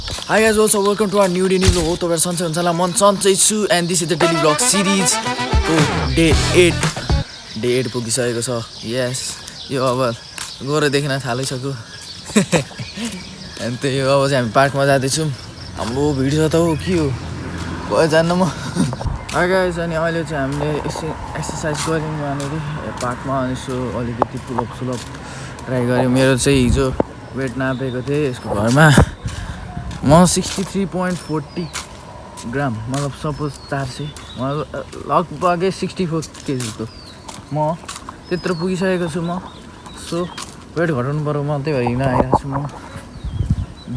Hi guys, also welcome to our new day. Ho to सन्चै हुन्छ होला मन सन्चै छु and this is the daily vlog series को day 8 पुगिसकेको छ. Yes, यो अब गोरो देख्न थालिसक्यो. अनि त्यही हो अब चाहिँ हामी पार्कमा जाँदैछौँ. हाम्रो भिडियो त हो के हो गयो जान्न म. Hi guys, अनि अहिले चाहिँ हामीले एक्सर्साइज गर्यौँ यहाँनिर पार्कमा. अनि सो अलिकति पुलअप ट्राई गरेँ. मेरो चाहिँ हिजो वेट नापेको थिएँ यसको घरमा. म 63.40 ग्राम मतलब सपोज 400 लगभग 64 केजीको म त्यत्रो पुगिसकेको छु म. सो वेट घटाउनु पर्यो म त्यही भएर हिँड्न आइरहेको छु म.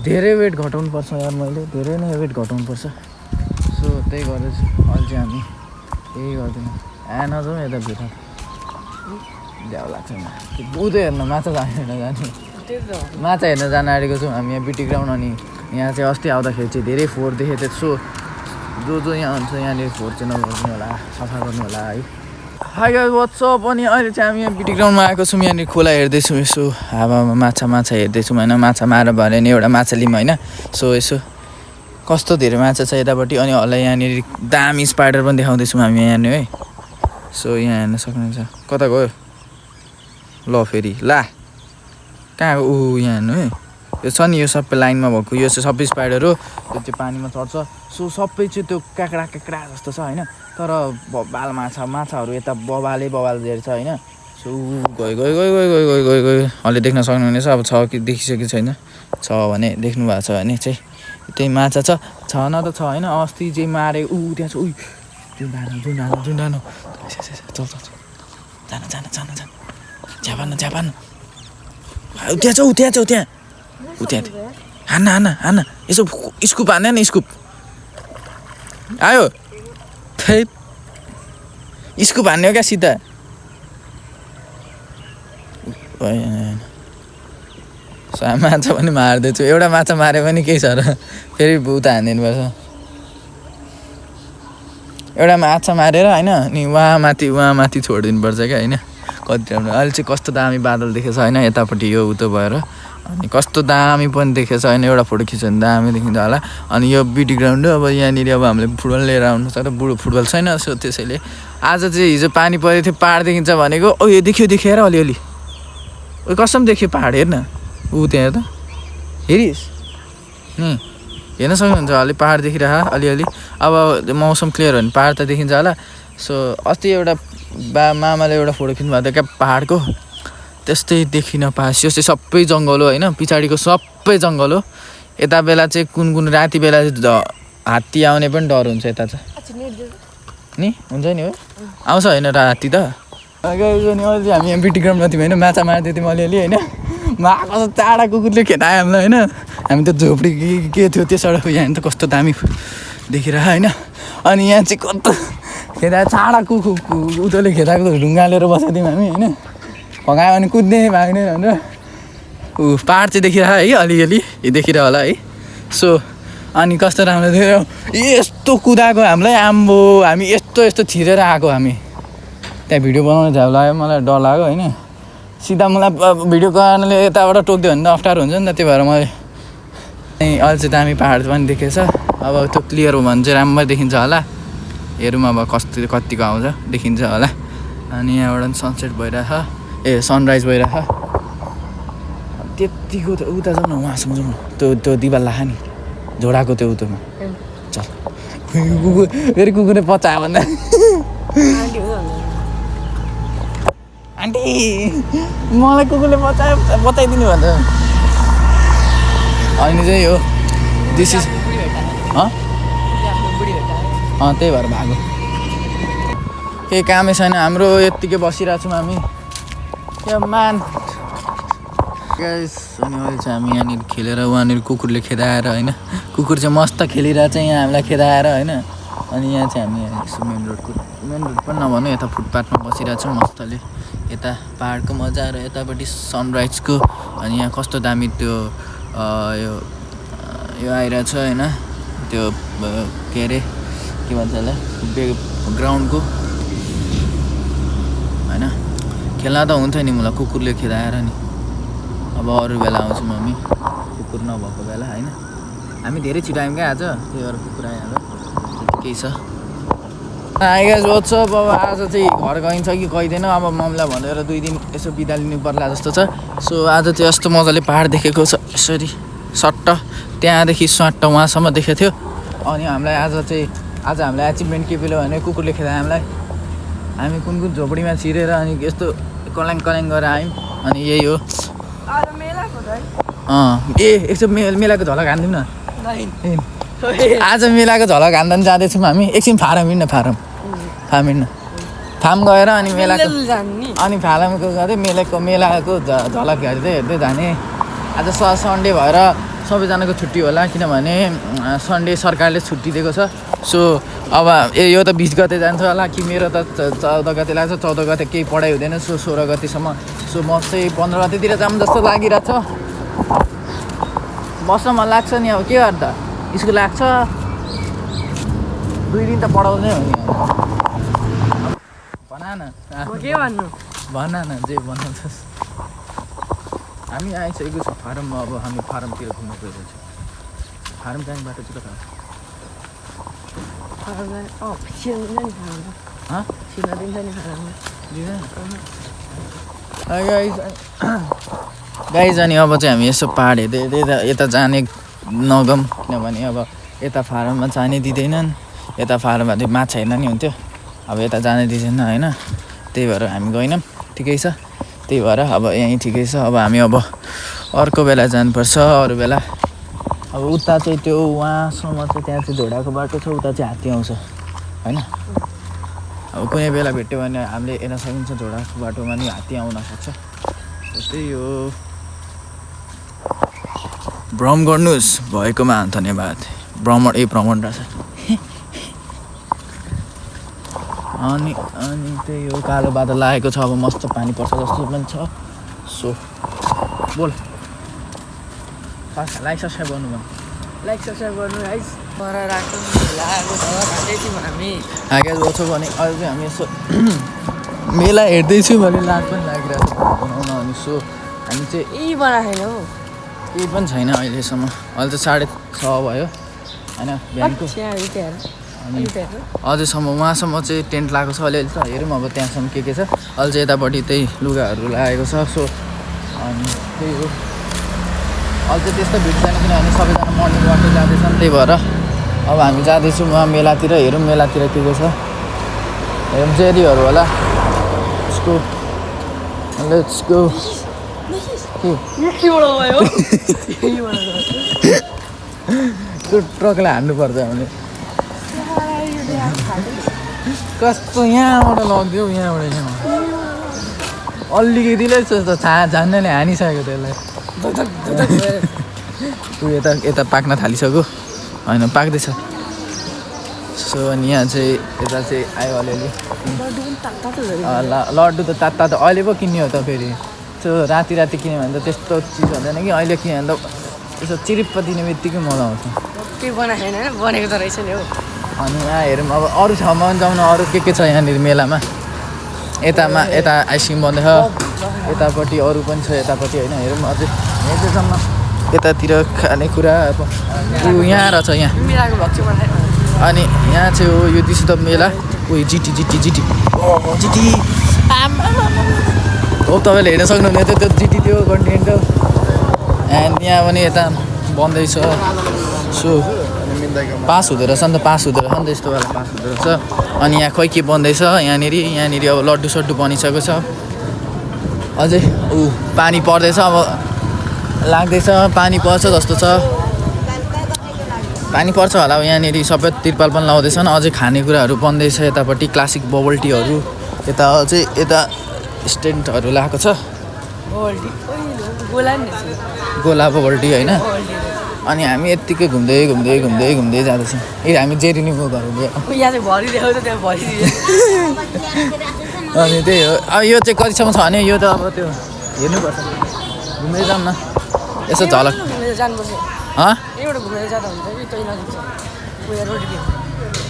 धेरै वेट घटाउनु पर्छ यार, मैले धेरै नै वेट घटाउनु पर्छ. सो त्यही गरेर अहिले चाहिँ हामी यही गर्दैनौँ. नजाउँ यता भित्र ल्याउ लाग्छ म बुधो हेर्न माछा जाने माछा हेर्न जान आँटेको छौँ हामी यहाँ बिटी ग्राउन्ड. अनि यहाँ चाहिँ अस्ति आउँदाखेरि चाहिँ धेरै फोहोर देखेको थियो. सो जो यहाँ हुन्छ यहाँनिर फोहोर चाहिँ नगर्नु होला, सफा गर्नु होला है. High guys what's up. अनि अहिले चाहिँ हामी यहाँ बिटी ग्राउन्डमा आएको छौँ. यहाँनिर खोला हेर्दैछौँ, यसो हावामा माछा हेर्दैछौँ होइन. माछा मार भने नि एउटा माछा लिऊँ होइन. सो यसो कस्तो धेरै माछा छ यतापट्टि. अनि होला यहाँनिर दामी स्पाइडर पनि देखाउँदैछौँ हामी यहाँनिर है. सो यहाँ हेर्न सक्नुहुन्छ. कता गयो ल फेरि ला कहाँ ऊ यहाँ हेर्नु है. यो छ नि यो सबै लाइनमा भएको यो चाहिँ सबै स्पाइडर हो. त्यो चाहिँ पानीमा चढ्छ. सो सबै चाहिँ त्यो काँक्रा जस्तो छ होइन. तर बबाल माछाहरू यता बबाल धेरै छ होइन. सो गयो अहिले देख्न सक्नुहुनेछ. अब छ कि देखिसकेको छैन. छ भने देख्नु भएको छ भने चाहिँ त्यही माछा छैन त छ होइन. अस्ति चाहिँ मारे त्यहाँ छ जुन डानो चल जान झ्यापान त्यहाँ हान्न यसो स्कुप हान्ने न. स्कुप आयो थै स्कुप हान्ने हो क्या सिधा. माछा पनि मार्दैछु. एउटा माछा माऱ्यो भने केही छ र फेरि उता हानिदिनुपर्छ. एउटा माछा मारेर होइन अनि वहाँ माथि छोडिदिनुपर्छ क्या होइन. कति राम्रो. अहिले चाहिँ कस्तो दामी बादल देखेछ होइन यतापट्टि यो उतो भएर. अनि कस्तो दामी पनि देखेछ होइन. एउटा फोटो खिच्यो भने दामी देखिन्छ होला. अनि यो बिटी ग्राउन्ड हो. अब यहाँनिर अब हामीले फुटबल लिएर आउनु छ र बुढो फुटबल छैन. सो त्यसैले आज चाहिँ हिजो पानी परेको थियो पाहाड देखिन्छ भनेको. यो देखेर अलिअलि कसम देखियो पाहाड हेर्न. त्यहाँ त हेरिस् नि हेर्न सक्नुहुन्छ. अलि पाहाड देखिरह अलिअलि. अब मौसम क्लियर हो भने पाहाड त देखिन्छ होला. सो अस्ति एउटा मामाले एउटा फोटो खिच्नु भएको थियो क्या पाहाडको. त्यस्तै देखिन पास. यो चाहिँ सबै जङ्गल हो होइन. पछाडिको सबै जङ्गल हो. यता बेला चाहिँ कुन राति बेला हात्ती आउने पनि डर हुन्छ यता चाहिँ नि हुन्छ नि हो. आउँछ होइन राति त. अनि अहिले हामी यहाँ बिटी ग्राउन्डमा थियौँ होइन. माछा मार्दै थियौँ अलिअलि होइन. कस्तो चाडा कुकुरले खेदायो हामीलाई होइन. हामी त झोपडी के थियो त्यसबाट यहाँ त कस्तो दामी देखिरह होइन. अनि यहाँ चाहिँ कस्तो खेदायो चाडा उतोले खेदाएको ढुङ्गालेर बसेको थियौँ हामी होइन. भगायो भने कुद्ने भाग्ने भनेर. पाहाड चाहिँ देखिरह है अलिअलि देखिरह होला है. सो अनि कस्तो राम्रो थियो यस्तो कुदाएको हामीलाई. आम्बो हामी यस्तो छिरेर आएको हामी. त्यहाँ भिडियो बनाउनु झ्याउ लाग्यो मलाई. डर लाग्यो होइन. सिधा मलाई भिडियो गर्नाले यताबाट टोक्दियो भने त अप्ठ्यारो हुन्छ नि त. त्यही भएर मैले अहिले चाहिँ दामी पाहाड पनि देखेछ. अब त्यो क्लियर हो भने चाहिँ राम्रो देखिन्छ होला. हेरौँ अब कतिको आउँछ देखिन्छ होला. अनि यहाँबाट सनसेट भइरहेछ सनराइज भइरहेछ. त्यत्तिको त उता जाउँ न उहाँसम्म जाउँ न. त्यो दिवाल लाख नि झोडाको त्यो उतोमा चल. फेरि कुकुरले पचायो भन्दा आन्टी मलाई कुकुरले बचाइदिनु भन्छ. होइन चाहिँ हो दिस इज त्यही भएर भएको. केही कामै छैन हाम्रो. यत्तिकै बसिरहेको छौँ हामी मान गाइस. अनि अहिले चाहिँ हामी यहाँनिर खेलेर उहाँनिर कुकुरले खेदाएर होइन. कुकुर चाहिँ मस्त खेलिरहेको छ यहाँ हामीलाई खेदाएर होइन. अनि यहाँ चाहिँ हामी यसो मेन रोड पनि नभनौँ यता फुटपाथमा बसिरहेको छौँ मस्तले. यता पाहाडको मजा र यतापट्टि सनराइजको. अनि यहाँ कस्तो दामी त्यो यो आइरहेछ होइन. त्यो के अरे के भन्छ यसलाई ग्राउन्डको होइन. खेल्न त हुन्थ्यो नि मलाई कुकुरले खेदाएर नि. अब अरू बेला आउँछौँ हामी कुकुर नभएको बेला होइन. हामी धेरै छिटो आयौँ क्या आज त्यही भएर कुरा आइहाल्यो केही छ गाइस वाट्सअप अब आज चाहिँ घर गइन्छ कि गइँदैन अब मम्मीलाई भनेर 2 दिन यसो बिदा लिनु पर्ला जस्तो छ सो आज चाहिँ यस्तो मजाले पहाड देखेको छ यसरी सट्ट त्यहाँदेखि सट्ट वहाँसम्म देखेको थियो अनि हामीलाई आज हामीलाई एचिभमेन्ट के पेल्यो भने कुकुरले खेदा हामीलाई हामी कुन झोपडीमा छिरेर अनि यस्तो कल्याङ गरेर आयौँ अनि यही हो एकछिन मेलाको झलक हान्दिउँ न आज मेलाको झलक हान्दा पनि जाँदैछौँ हामी एकछिन फारम हिँड्न फारम हिँड्न फार्म गएर अनि मेलाको अनि फारमको गएर मेलाको झलक हेर्दै जाने आज सन्डे भएर सबैजनाको छुट्टी होला किनभने सन्डे सरकारले छुट्टी दिएको छ सो अब यो त 20 गते जान्छ होला कि मेरो त 14 गते लाग्छ 14 गते केही पढाइ हुँदैन सो 16 गतेसम्म सो म चाहिँ 15 गतेतिर जाऊँ जस्तो लागिरहेछ बस्न मन लाग्छ नि अब के गर्दा स्कुल लाग्छ 2 दिन त पढाउँदै हो नि भन न जे बनाउँछस् हामी आइसकेको छ फारममा अब हामी फारमतिर घुम्न गइरहेछौँ फारम जाने बाटो चाहिँ कता गाइज अनि अब चाहिँ हामी यसो पहाड हेर्दै यता जाने नगम किनभने अब यता फारममा जाने दिँदैनन् यता फारममा चाहिँ माछा हेर्न नि हुन्थ्यो अब यता जाने दिँदैन होइन त्यही भएर हामी गएनौँ ठिकै छ त्यही भएर अब यहीँ ठिकै छ अब हामी अब अर्को बेला जानुपर्छ अरू बेला अब उता चाहिँ त्यो वहाँसम्म चाहिँ त्यहाँ चाहिँ झोडाको बाटो छ उता चाहिँ हात्ती आउँछ होइन अब कुनै बेला भेट्यो भने हामीले हेर्न सकिन्छ झोडाको बाटोमा नि हात्ती आउन सक्छ त्यही हो भ्रम गर्नुहोस् भएकोमा धन्यवाद भ्रमण रहेछ अनि त्यही हो कालो बादल लागेको छ अब मस्त पानी पर्छ जस्तो पनि छ सो बोल लाइक सब्सक्राइब गर्नु गाइस छ भने अहिले चाहिँ हामी यसो मेला हेर्दैछु भने लाज पनि लागिरहेको छ बनाउन अनि सो हामी चाहिँ केही पनि छैन अहिलेसम्म अहिले त 6:30 भयो होइन बिहानको अनि अझैसम्म उहाँसम्म चाहिँ टेन्ट लगाएको छ अलिअलि छ हेरौँ अब त्यहाँसम्म के छ अहिले चाहिँ यतापट्टि त्यही लुगाहरू लागेको छ सो अनि त्यही हो अहिले चाहिँ त्यस्तो भिड छैन किनभने सबैजना मर्निङ वाकै जाँदैछन् त्यही भएर अब हामी जाँदैछौँ उहाँ मेलातिर हेरौँ मेलातिर के छ हेरौँ जेरीहरू होला उसको लेट्स गो त्यो ट्रकलाई हान्नुपर्छ हामीले कस्तो यहाँबाट लगिदियो यहाँबाट अलिकतिले झान्नाले हानिसक्यो त्यसलाई यता पाक्न थालिसक्यो होइन पाक्दैछ सो अनि यहाँ चाहिँ यता चाहिँ आयो अलिअलि लड्डु त तातो अहिले पो किन्ने हो त फेरि त्यो राति किन्यो भने त त्यस्तो चिज हुँदैन कि अहिले किन्यो भने त यसो चिरिप्प दिने बित्तिकै मजा आउँछ बनेको त रहेछ नि हौ अनि यहाँ हेरौँ अब अरू ठाउँमा पनि जाउँ न अरू के छ यहाँनिर मेलामा यता आइसक्रिम बन्दैछ यतापट्टि अरू पनि छ यतापट्टि होइन हेरौँ अझै यहाँसम्म यतातिर खानेकुरा यहाँ रहेछ यहाँ अनि यहाँ चाहिँ हो यो दिसो त मेला उयो जिटी हो तपाईँले हेर्न सक्नुहुने त्यो जिटी त्यो कन्टिनेन्टल एन्ड यहाँ पनि यता बन्दैछ सो पास हुँदो रहेछ नि त पास हुँदो रहेछ नि त यस्तो बेला पास हुँदो रहेछ अनि यहाँ खोइ के बन्दैछ यहाँनिर अब लड्डु सड्डु बनिसकेको छ अझै पानी पर्दैछ अब लाग्दैछ पानी पर्छ जस्तो छ पानी पर्छ होला अब यहाँनिर सबै तिरपाल पनि लाउँदैछन् अझै खानेकुराहरू बन्दैछ यतापट्टि क्लासिक बबल टीहरू यता चाहिँ यता स्ट्यान्डहरू लगाएको छ गोला बबल टी होइन अनि हामी यत्तिकै घुम्दै जाँदैछौँ हामी जेरिनीको घर अनि त्यही हो अब यो चाहिँ कतिसम्म छ भने यो त अब त्यो हेर्नुपर्छ घुम्दै जाऊँ न यसो झलक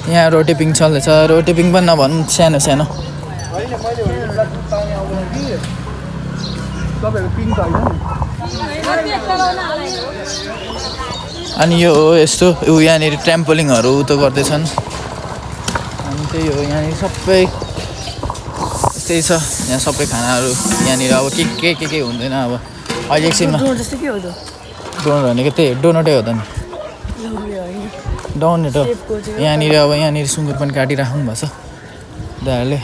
यहाँ रोटेपिङ चल्दैछ रोटेपिङ पनि नभन्नु सानो अनि यो यस्तो यहाँनिर ट्राम्पोलिङहरू त गर्दैछन् अनि त्यही हो यहाँनिर सबै त्यही छ यहाँ सबै खानाहरू यहाँनिर अब के हुँदैन अब अहिले एकछिनमा जस्तो के हो त डोनट भनेको त्यही डोनटै हो त नि डोनट हो यहाँनिर अब यहाँनिर सुँगुर पनि काटिराख्नु भएको छ दाहरूले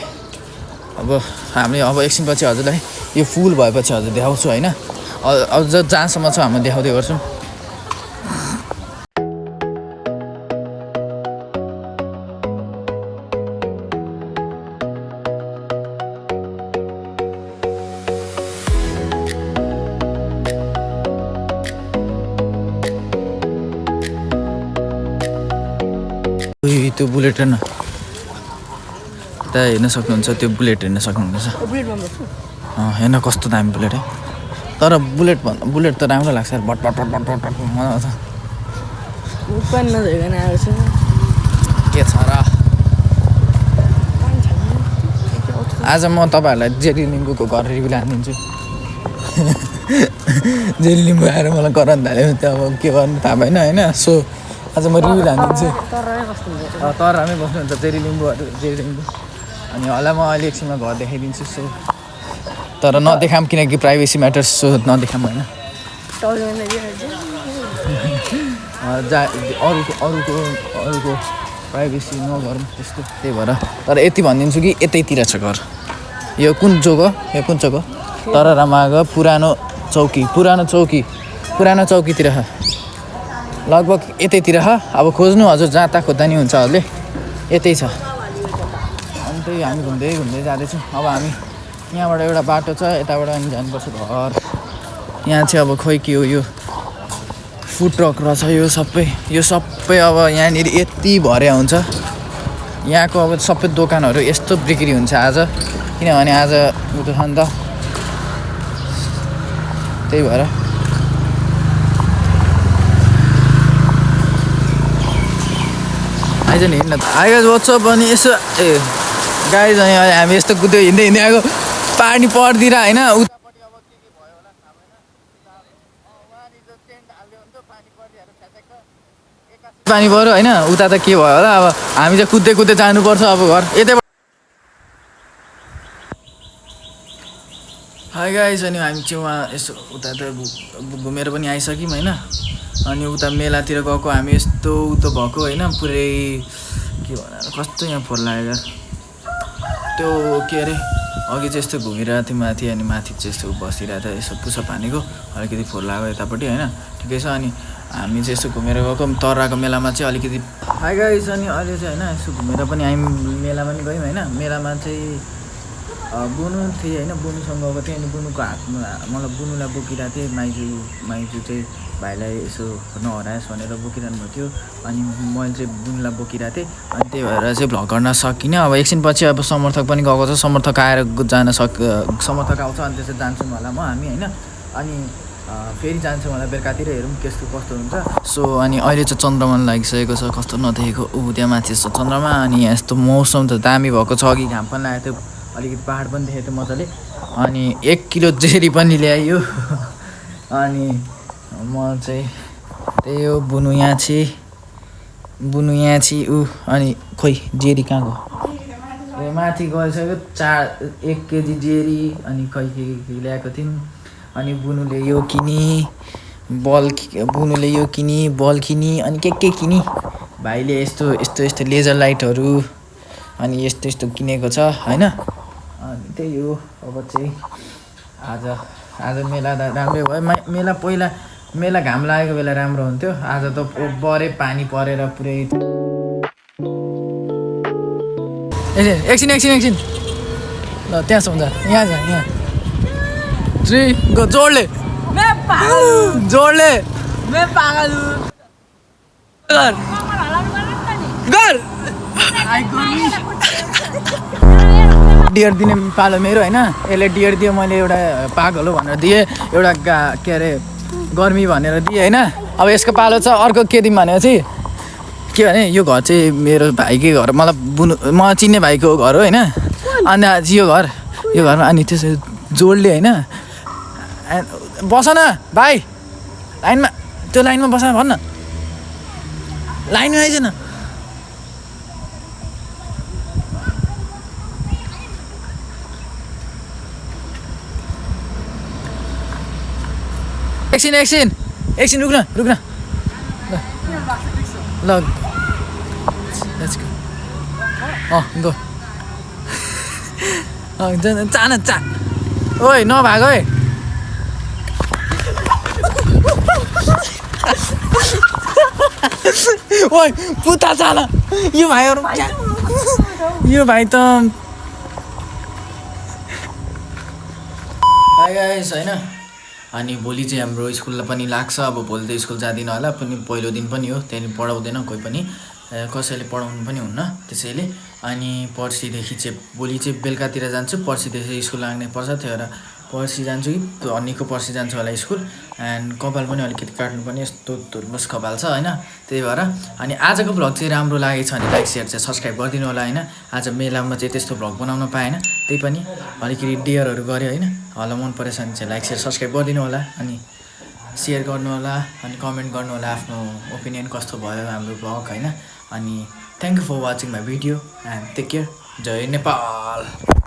अब हामीले अब एकछिनपछि हजुरलाई यो फुल भएपछि हजुर देखाउँछु होइन अझ जहाँसम्म छ हामी देखाउँदै गर्छौँ त्यो बुलेट हेर्न त्यहाँ हेर्न सक्नुहुन्छ त्यो बुलेट हेर्न सक्नुहुनेछ हेर्न कस्तो दामी बुलेट है तर बुलेट त राम्रो लाग्छ भट भट भट भट भट मजा आउँछ के छ र आज म तपाईँहरूलाई जेरी लिम्बूको घर रिभ्यू हानिदिन्छु जेरी लिम्बू आएर मलाई कराउनु थाल्यो त्यो अब के गर्नु थाहा भएन होइन सो आज म रिभ्यू हानिदिन्छु तरामै बस्नुहुन्छ जेरी लिम्बू अनि होला म अहिले एकछिनमा घर देखाइदिन्छु सो तर नदेखाम किनकि प्राइभेसी म्याटर्स सो नदेखाम होइन अरूको प्राइभेसी नगरौँ त्यस्तो त्यही भएर तर यति भनिदिन्छु कि यतैतिर छ घर यो कुन चोक हो तर रामाग पुरानो चौकीतिर लगभग यतैतिर अब खोज्नु हजुर जहाँ तहाँ खोज्दा नि हुन्छ हजुरले यतै छ अनि त्यही हामी घुम्दै जाँदैछौँ अब हामी यहाँबाट एउटा बाटो छ यताबाट अनि जानुपर्छ घर यहाँ चाहिँ अब खोइ के हो यो फुड ट्रक रहेछ यो सबै अब यहाँनिर यति भरे हुन्छ यहाँको अब सबै दोकानहरू यस्तो बिक्री हुन्छ आज किनभने आज उयो छ नि त त्यही भएर आइज नि हिँड्न त आइज वाट्सअप अनि यसो गाइज अनि हामी यस्तो कुद्दै हिँड्दै आएको पानी पर्दिएर होइन उतापट्टि अब के भयो होला थाहा भएन वहाँनिर टेन्ट हाल्यो भने त पानी परिहाल्यो ठ्याक्क पानी पऱ्यो होइन उता त के भयो होला अब हामी चाहिँ कुद्दै जानुपर्छ अब घर यतैबाट हाई गाइज अनि हामी चाहिँ उहाँ यसो उता त घुमेर पनि आइसक्यौँ होइन अनि उता मेलातिर गएको हामी यस्तो उतो भएको होइन पुरै के भन कस्तो यहाँ फोहोर लागेको त्यो के अरे अघि चाहिँ यस्तो घुमिरहेको थिएँ माथि अनि माथि चाहिँ यस्तो बसिरहेको थियो यसो पुसप हानेको अलिकति फोहोर लाग्यो यतापट्टि होइन ठिकै छ अनि हामी चाहिँ यसो घुमेर गएको तराको मेलामा चाहिँ अलिकति हाई गाइज अनि अहिले चाहिँ होइन यसो घुमेर पनि हामी मेलामा पनि गयौँ होइन मेलामा चाहिँ बुनु थिएँ होइन बुनुसँग गएको थिएँ अनि बुनुको हातमा मतलब बुनुलाई बोकिरहेको थिएँ माइजू चाहिँ भाइलाई यसो नहरायोस् भनेर बोकिरहनु भएको थियो अनि मैले चाहिँ बुनुलाई बोकिरहेको थिएँ अनि त्यही भएर चाहिँ भ्लग गर्न सकिनँ अब एकछिनपछि अब समर्थक पनि गएको छ समर्थक आएर समर्थक आउँछ अनि त्यसरी जान्छौँ होला म हामी होइन अनि फेरि जान्छौँ होला बेलुकातिर हेरौँ कस्तो हुन्छ सो अनि अहिले चाहिँ चन्द्रमा लागिसकेको छ कस्तो नदेखेको त्यहाँ माथि यस्तो चन्द्रमा अनि यहाँ यस्तो मौसम त दामी भएको छ अघि घाम पनि लागेको थियो अलिकति पहाड पनि देखेको थियो मजाले अनि 1 किलो जेरी पनि ल्यायो अनि म चाहिँ त्यही हो बुनु यहाँ छि अनि खोइ जेरी कहाँ गयो माथि गइसक्यो 1 केजी जेरी अनि खै के ल्याएको थियौँ अनि बुनुले यो किनी बल किनी अनि के किनी भाइले यस्तो लेजर लाइटहरू अनि यस्तो किनेको छ होइन अनि त्यही हो अब चाहिँ आज मेला त राम्रै भयो मेला घाम लागेको बेला राम्रो हुन्थ्यो आज त बरे पानी परेर पुरै एकछिन ल त्यहाँ सम्झ यहाँ छ यहाँ 3 गो जोडले गर डियर दिने पालो मेरो होइन यसले डियर दियो मैले एउटा पागल हो भनेर दिएँ एउटा के अरे गर्मी भनेर दिएँ होइन अब यसको पालो छ अर्को के दिउँ भनेको चाहिँ के भने यो घर चाहिँ मेरो भाइकै घर मतलब म चिन्ने भाइको घर हो होइन अनि यो घरमा अनि त्यसो जोडले होइन बस न भाइ लाइनमा बस भन्न लाइन आइज न एकछिन रुक्न ल लेट्स गो चा ओइ नभाग है ओइ पुता चाल यो भाइहरू यो भाइ त हाई गाइस होइन अनि भोलि चाहिँ हाम्रो स्कुललाई पनि लाग्छ अब भोलि त स्कुल जाँदिनँ होला पनि पहिलो दिन पनि हो त्यहाँदेखि पढाउँदैन कोही पनि कसैले पढाउनु पनि हुन्न त्यसैले अनि पर्सिदेखि चाहिँ भोलि चाहिँ बेलुकातिर जान्छु पर्सिदेखि स्कुल लाग्ने पर्छ त्यही भएर पर्सि जान्छु कि अन्नीको पर्सि जान्छु होला स्कुल एन्ड कपाल पनि अलिकति काट्नु पनि यस्तो धुर्मुस कपाल छ होइन त्यही भएर अनि आजको भ्लग चाहिँ राम्रो लागेको छ भने लाइक सेयर चाहिँ सब्सक्राइब गरिदिनु होला होइन आज मेलामा चाहिँ त्यस्तो भ्लग बनाउन पाएन त्यही पनि अलिकति डेयरहरू गरेँ होइन होला मन परेछ भने चाहिँ लाइक सेयर सब्सक्राइब गरिदिनु होला अनि सेयर गर्नु होला अनि कमेन्ट गर्नु होला आफ्नो ओपिनियन कस्तो भयो हाम्रो भ्लग होइन अनि thank you for watching my video and take care जय नेपाल